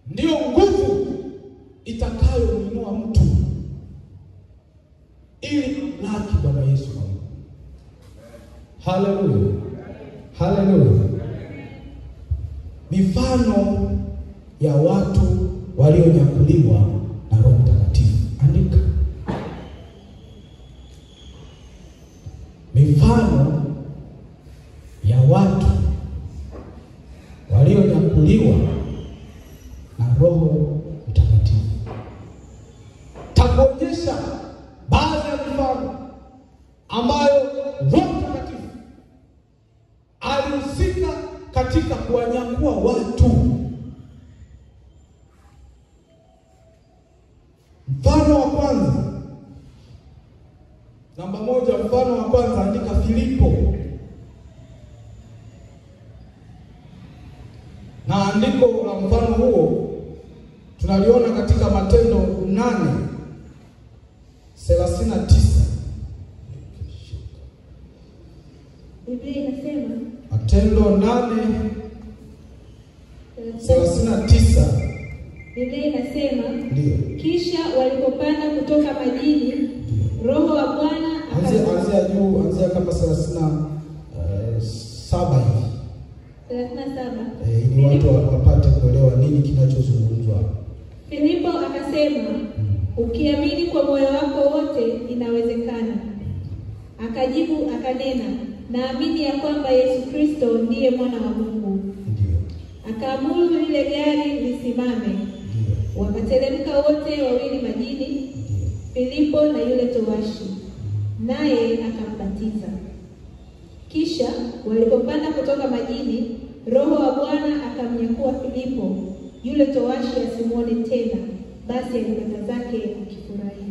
Ndiyo nguvu itakayomuinua mtu ili amlaki Bwana Yesu. Haleluya. Haleluya. Mifano ya watu walionyakuliwa na Roho Mtakatifu. Andika. Mifano ya watu walionyakuliwa na Roho Mtakatifu. Takuonyesha baadhi ya mifano ambayo Roho Mtakatifu alihusika katika kuwanyakua watu. Mfano wa kwanza, namba 1, mfano wa kwanza, andika Filipo. Na andiko la mfano huo tunaliona katika Matendo 8:39. Biblia inasema Matendo 8:39. Biblia inasema ndio. Kisha walipopanda kutoka majini, Roho wa Bwana anzia juu, anzia kama 37 hivi. 37. Ili watu wapate kuelewa nini kinachozungumzwa. Filipo akasema, ukiamini kwa moyo wako wote inawezekana. Akajibu akanena, naamini ya kwamba Yesu Kristo ndiye mwana wa Mungu. Ndio. Akaamuru lile gari lisimame. Ndio. Wakateremka wote wawili majini, Ndio. Filipo na yule towashi, naye akambatiza. Kisha walipopanda kutoka majini, Roho wa Bwana akamnyakua Filipo, yule towashi asimuone tena, basi alikwenda zake akifurahi.